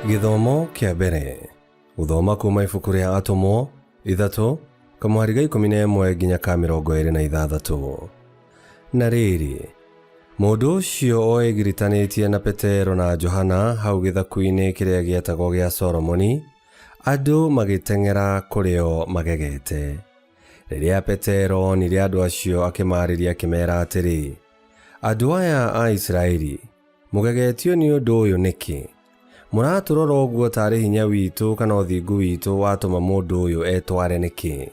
Gĩthomo kĩa mbere. Gũthoma kuma ibuku rĩa Atũmwo 3 kamũhari ga 11 nginya ka 26. Na rĩrĩ, mũndũ ũcio oĩgiritanĩtie na Petero na Johana hau gĩthaku-inĩ kĩrĩa gĩetagwo gĩa Solomoni, andũ magĩteng'era kũrĩ o magegete. Rĩrĩa Petero onire andũ acio akĩmaarĩria akĩmeera atĩrĩ, Andũ aya a Isiraeli, mũgegetio nĩ ũndũ ũyũ nĩkĩ? Mũratũrora ũguo taarĩ hinya witũ kana ũthingu witũ watũma mũndũ ũyũ etware nĩkĩ?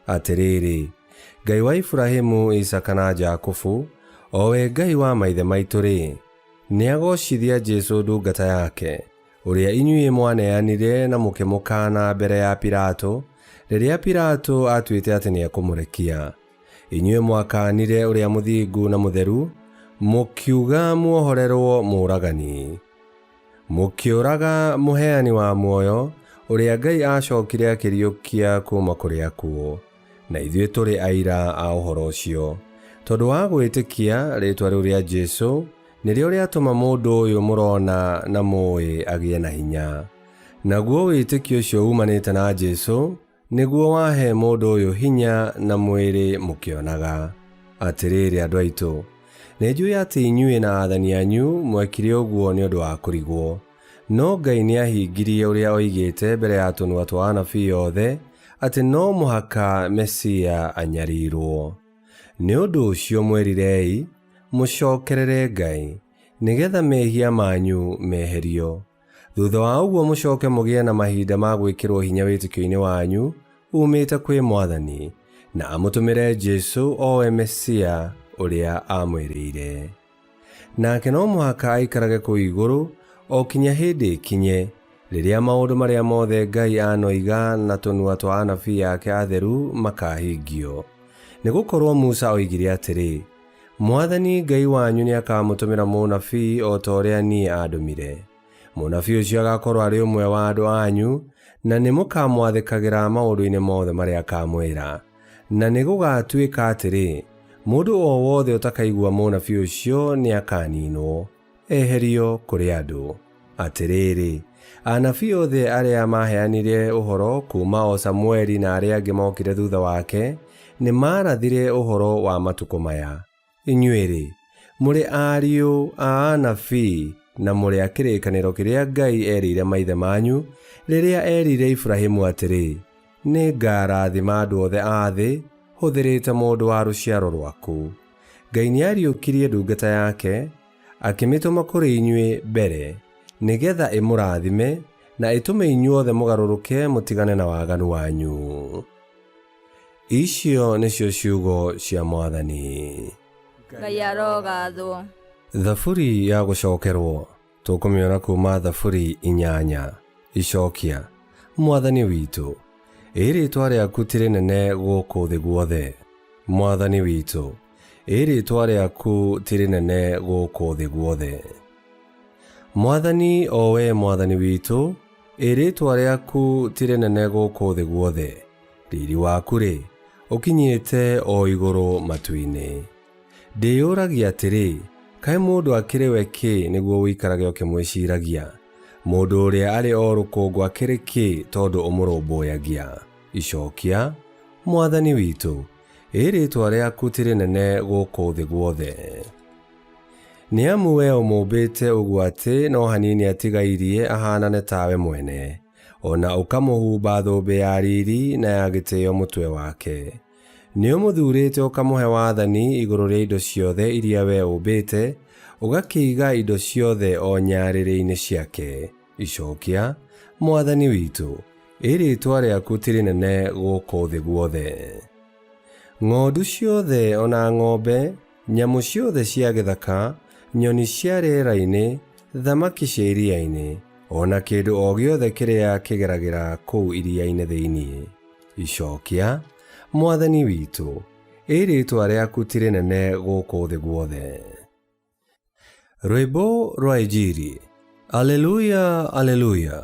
Atĩrĩrĩ, Ngai wa Iburahimu, Isaaka na Jakubu, o we Ngai wa maithe maitũ-rĩ, nĩagoocithia Jesũ ndungata yake, ũrĩa inyuĩ mwaneanire na mũkĩmũkaana mbere ya Pilato, rĩrĩa Pilato aatuĩte atĩ nĩekũmũrekia. Inyuĩ mwakaanire ũrĩa mũthingu na mũtheru, mũkiuga muohorerwo mũũragani. Mũkĩũraga mũheani wa muoyo, ũrĩa Ngai aacokire akĩriũkia kuuma kũrĩ akuũ. Na ithuĩ tũrĩ aira a ũhoro ũcio. Tondũ wa gwĩtĩkia rĩĩtwa rĩu rĩa Jesu, nĩrĩo rĩatũma mũndũ ũyũ mũrona na mũũĩ agĩe na hinya. Naguo wĩtĩkio ũcio uumanĩte na Jesu, Nĩguo wahe mũndũ ũyũ hinya na mwĩrĩ mũkĩonaga. Atĩrĩrĩ andũ aitũ, nĩnjũĩ atĩ inyuĩ na aathani anyu mwekire ũguo nĩ ũndũ wa kũrigwo. No Ngai nĩahingirie ũrĩa oigĩte mbere ya tũnua twa anabii othe, atĩ no mũhaka Mesia anyarirwo. Nĩ ũndũ ũcio mwĩrirei, mũcokerere Ngai, nĩgeetha mehia manyu meherio. Thutha wa ũguo mũcoke mũgĩe na mahinda ma gwĩkĩrwo hinya wĩtĩkio-inĩ wanyu uumĩte kwĩ Mwathani, na amũtũmĩre Jesu o we Mesia ũrĩa aamwĩrĩire. Nake no mũhaka aikarage kũu igũrũ o kinya hĩndĩ ĩkinye, rĩrĩa maũndũ marĩa mothe Ngai anoiga na tũnua twa anabii ake atheru makahingio. Nĩ gũkorũo Musa oigire atĩrĩ, Mwathani Ngai wanyu nĩakamũtũmĩra mũnabii o ta ũrĩa niĩ andũmire. Mũnabii ũcio agaakorwo arĩ ũmwe wa andũ anyu, na nĩmũkamwathĩkagĩra maũndũ-inĩ mothe marĩa akaamwĩra. Na nĩgũgatuĩka atĩrĩ, mũndũ o wothe ũtakaigua mũnabii ũcio nĩakaniinwo, eherio kũrĩ andũ. Atĩrĩrĩ, anabii othe arĩa maaheanire ũhoro kuuma o Samueli na arĩa angĩ mookire thutha wake, nĩmarathire ũhoro wa matukũ maya. Inyuĩ-rĩ, mũrĩ ariũ a anabii na mũrĩ a kĩrĩkanĩro kĩrĩa Ngai eerĩire maithe manyu rĩrĩa eerire Iburahimu atĩrĩ, 'Nĩngarathima andũ othe a thĩ hũthĩrĩte mũndũ wa rũciaro rwaku. Ngai nĩariũkirie ndungata yake, akĩmĩtũma kũrĩ inyuĩ mbere, nĩgeetha ĩmũrathime na ĩtũme inyuothe mũgarũrũke mũtigane na waganu wanyu. Icio nĩcio ciugo cia Mwathani. Ngai arogathwo. Thaburi ya gũcokerwo tũkũmĩona kuma Thaburi 8. Icokia. Mwathani witũ, ĩ rĩĩtwa rĩaku ti rĩnene gũkũ thĩ guothe. Mwathani witũ, ĩ rĩĩtwa rĩaku ti rĩnene gũkũ thĩ guothe. Mwathani o we Mwathani witũ, ĩ rĩĩtwa rĩaku ti rĩnene gũkũ thĩ guothe. Riri waku-rĩ, ũkinyĩte o igũrũ matu-inĩ. Ndĩyũragia atĩrĩ, kaĩ mũndũ akĩrĩ we kĩ nĩguo ũikarage ũkĩmwĩciragia? Mũndũ ũrĩa arĩ o rũkũngũ akĩrĩ kĩ tondũ ũmũrũmbũyagia? Icokia, Mwathani witũ, ĩ rĩĩtwa rĩaku ti rĩnene gũkũ thĩ guothe. Nĩ amu wee ũmũmbĩte ũguo atĩ no hanini atigairie ahaanane tawe mwene, o na ũkamũhumba thũmbĩ ya riri na ya gĩtĩo mũtwe wake. Nĩ ũmũthuurĩte ũkamũhe wathani igũrũ rĩa indo ciothe iria wee ũmbĩte, ũgakĩiga indo ciothe o nyarĩrĩ-inĩ ciake. Icokia, Mwathani witũ, ĩ rĩĩtwa rĩaku ti rĩnene gũkũ thĩ guothe. Ng'ondu ciothe o na ng'ombe, nyamũ ciothe cia gĩthaka, nyoni cia rĩera-inĩ, thamaki cia iria-inĩ, o na kĩndũ o gĩothe kĩrĩa kĩgeragĩra kũu iria-inĩ thĩinĩ. Icokia, Mwathani witũ, ĩ rĩĩtwa rĩaku ti rĩnene gũkũ thĩ guothe. Rwĩmbo rwa Injiri. Aleluya, aleluya.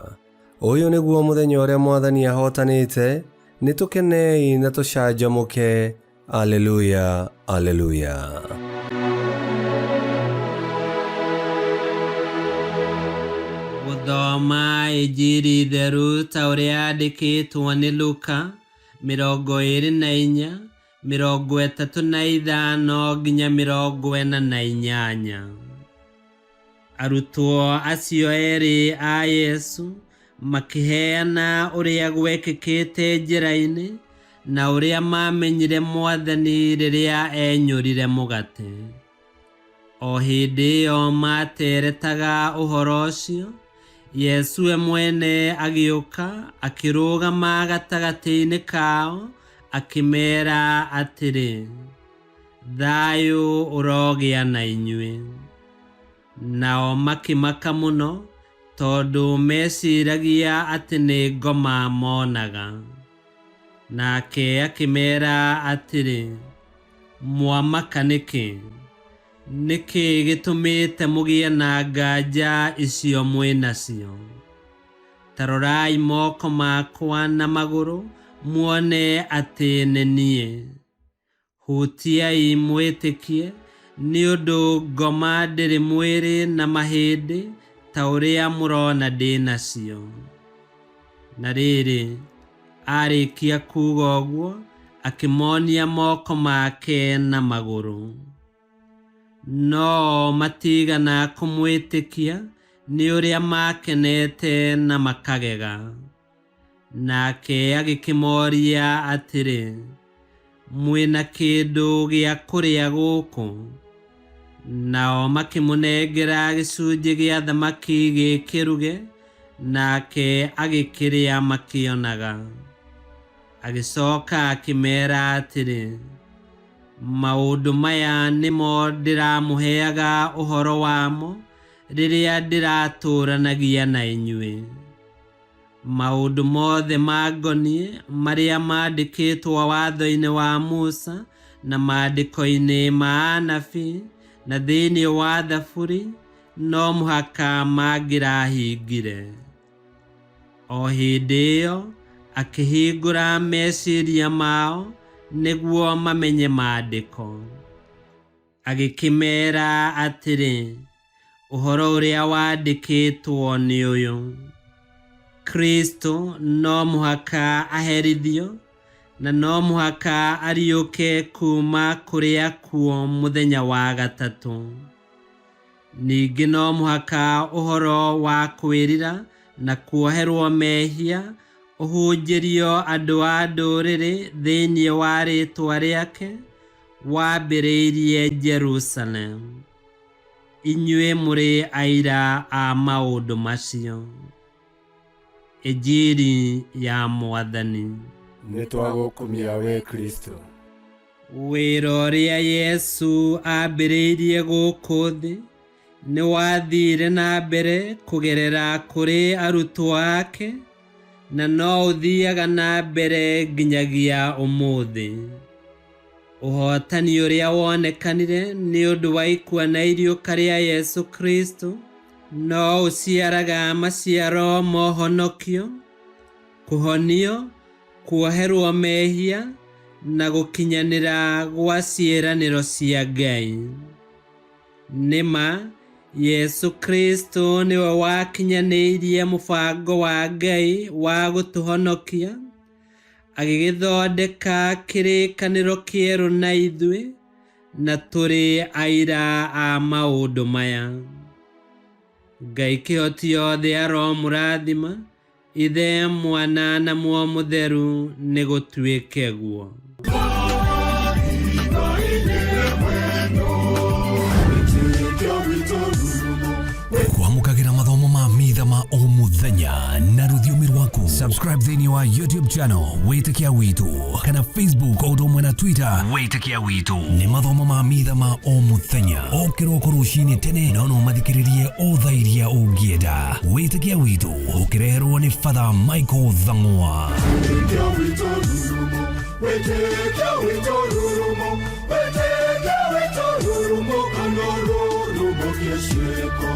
Ũyũ nĩguo mũthenya ũrĩa Mwathani ahootanĩte, nĩtũkenei na tũcanjamũke. Aleluya, aleluya. Gũthoma Injiri theru ta ũrĩa yandĩkĩtwo nĩ Luka 24 35 nginya 48. Arutwo acio erĩ a Yesu makĩheana ũrĩa gwekĩkĩte njĩra-inĩ na ũrĩa maamenyire Mwathani rĩrĩa enyũrire mũgate. O hĩndĩ ĩyo maateretaga ũhoro ũcio, Yesu we mwene agĩũka akĩrũgama gatagatĩ-inĩ kao akĩmeera atĩrĩ, "Thayũ ũrogĩa na inyuĩ." Nao makĩmaka mũno tondũ meciragia atĩ nĩ ngoma monaga. Nake akĩmeera atĩrĩ, "Mwamaka nĩkĩ? Nĩkĩ gĩtũmĩte mũgĩe na nganja icio mwĩ nacio? Ta rorai moko makwa na magũrũ muone atĩ nĩ niĩ. Hutiai mwĩtĩkie, nĩ ũndũ ngoma ndĩrĩ mwĩrĩ na mahĩndĩ ta ũrĩa mũrona ndĩ nacio." Na rĩrĩ, aarĩkia kuuga ũguo, akĩmonia moko make na magũrũ. No matigana kũmwĩtĩkia nĩ ũrĩa maakenete na makagega. Nake agĩkĩmoria atĩrĩ, "Mwĩna kĩndũ gĩa kũrĩa gũkũ?" Nao makĩmũnengera gĩcunjĩ gĩa thamaki gĩkĩruge, nake agĩkĩrĩa makĩonaga. Agĩcoka akĩmeera atĩrĩ, "Maũndũ maya nĩmo ndĩramũheaga ũhoro wamo rĩrĩa ndĩratũũranagia na inyuĩ. Maũndũ mothe mangoniĩ marĩa maandĩkĩtwo watho-inĩ wa Musa na maandĩko-inĩ ma anabii na thĩinĩ wa Thaburi no mũhaka mangĩrahingire." O hĩndĩ ĩyo akĩhingũra meciria mao nĩguo mamenye maandĩko. Agĩkĩmeera atĩrĩ, "Ũhoro ũrĩa wandĩkĩtwo nĩ ũyũ: Kristo no mũhaka aherithio na no mũhaka ariũke kuuma kũrĩ akuũ mũthenya wa gatatũ. Ningĩ no mũhaka ũhoro wa kwĩrira na kuoherwo mehia ũhunjĩrio andũ a ndũrĩrĩ thĩinĩ wa rĩĩtwa rĩake, wambĩrĩirie Jerusalemu. Inyuĩ mũrĩ aira a maũndũ macio." Injiri ya Mwathani. Nĩ twagũkumia we Kristo. Wĩra ũrĩa Yesu aambĩrĩirie gũkũ thĩ nĩ wathire na mbere kũgerera kũrĩ arutwo ake na no ũthiaga na mbere nginyagia ũmũthĩ. Ũhootani ũrĩa wonekanire nĩ ũndũ wa ikua na iriũka rĩa Yesu Kristo no ũciaraga maciaro mohonokio, kũhonio, kuoherwo mehia na gũkinyanĩra gwa ciĩranĩro cia Ngai. Nĩ ma Yesu Kristo nĩwe wakinyanĩirie mũbango wa Ngai wa gũtũhonokia, agĩgĩthondeka kĩrĩkanĩro kĩerũ na ithuĩ, na tũrĩ aira a maũndũ maya. Ngai kĩhoti yothe aromũrathima, Ithe, Mwana na Muoyo Mũtheru, nĩ gũtuĩke guo. Kwamũkagĩra mathomo ma mitha ma o mũthenya na rũthiomi rwaku. Subscribe thĩinĩ wa YouTube channel Wĩtĩkia Witũ kana Facebook o ũndũ ũmwe na Twitter Wĩtĩkia Witũ. Nĩ mathomo ma mitha ma o mũthenya o kĩroko rũcinĩ tene, no no mathikĩrĩrie o thaa iria ũngĩenda. Wĩtĩkia Witũ ũkĩreherwo nĩ Father Michael Thang'wa. Wĩtĩkia witũ rurumo, wĩtĩkia witũ rurumo, wĩtĩkia witũ rurumo, kana rurumo kĩciĩko.